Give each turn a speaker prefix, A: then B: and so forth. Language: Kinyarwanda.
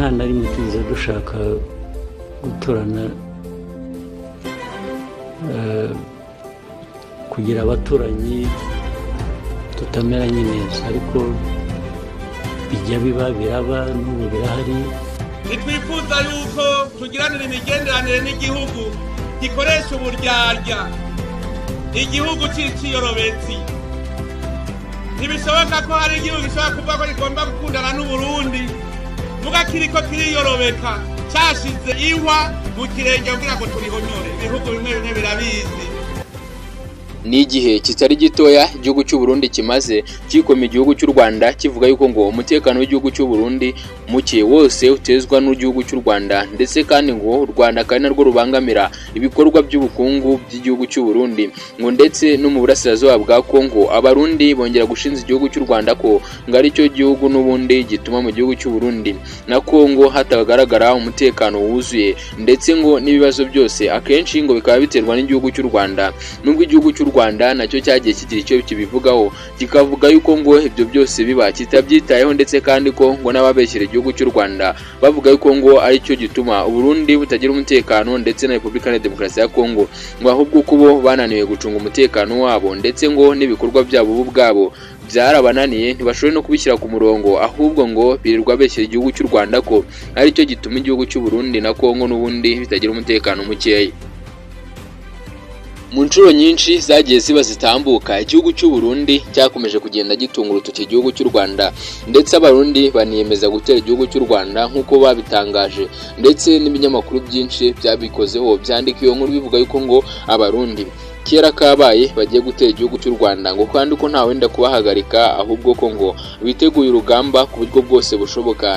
A: Nta na rimwe tugeze dushaka guturana, kugira abaturanyi tutameranye neza, ariko bijya biba, biraba, n'ubu birahari.
B: Ntitwifuza yuko tugiranira imigenderanire n'igihugu gikoresha uburyarya, igihugu c'iciyorobetsi. Ntibishoboka ko hari igihugu gishobora kuvuga ko kigomba gukundana n'Uburundi muga kiriko kiriyorobeka, cashize ihwa mu kirenge kugira ngo turihonyore. Ibihugu bimwe bimwe birabizi.
C: Ni igihe kitari gitoya igihugu cy'u Burundi kimaze kikoma igihugu cy'u Rwanda, kivuga yuko ngo umutekano w'igihugu cy'u Burundi muke wose utezwa n'igihugu cy'u Rwanda, ndetse kandi ngo u Rwanda kandi narwo rubangamira ibikorwa by'ubukungu by'igihugu cy'u Burundi, ngo ndetse no mu burasirazuba bwa Kongo. Abarundi bongera gushinja igihugu cy'u Rwanda ko ngo aricyo gihugu n'ubundi gituma mu gihugu cy'u Burundi na Kongo hatagaragara umutekano wuzuye, ndetse ngo n'ibibazo byose akenshi ngo bikaba biterwa n'igihugu cy'u Rwanda, nubwo igihugu cy'u Rwanda nacyo cyagiye kigira icyo kibivugaho, kikavuga yuko ngo ibyo byose biba kitabyitayeho, ndetse kandi ko ngo n'ababeshyira igihugu cy'u Rwanda bavuga yuko ngo aricyo gituma Uburundi butagira umutekano ndetse na Repubulika ya Demokarasi ya Kongo, ngo ahubwo ko bo bananiwe gucunga umutekano wabo, ndetse ngo n'ibikorwa byabo bo ubwabo byarabananiye, ntibashoboye no kubishyira ku murongo, ahubwo ngo birirwa beshyira igihugu cy'u Rwanda ko aricyo gituma igihugu cy'u Burundi na Kongo n'ubundi bitagira umutekano mukeya. Mu nshuro nyinshi zagiye ziba zitambuka, igihugu cy'u Burundi cyakomeje kugenda gitunga urutoki igihugu cy'u Rwanda, ndetse Abarundi baniyemeza gutera igihugu cy'u Rwanda nk'uko babitangaje, ndetse n'ibinyamakuru byinshi byabikozeho byandika iyo nkuru, bivuga yuko ngo Abarundi kera kabaye bagiye gutera igihugu cy'u Rwanda, ngo kandi ko nta wenda kubahagarika, ahubwo ko ngo biteguye urugamba ku buryo bwose bushoboka.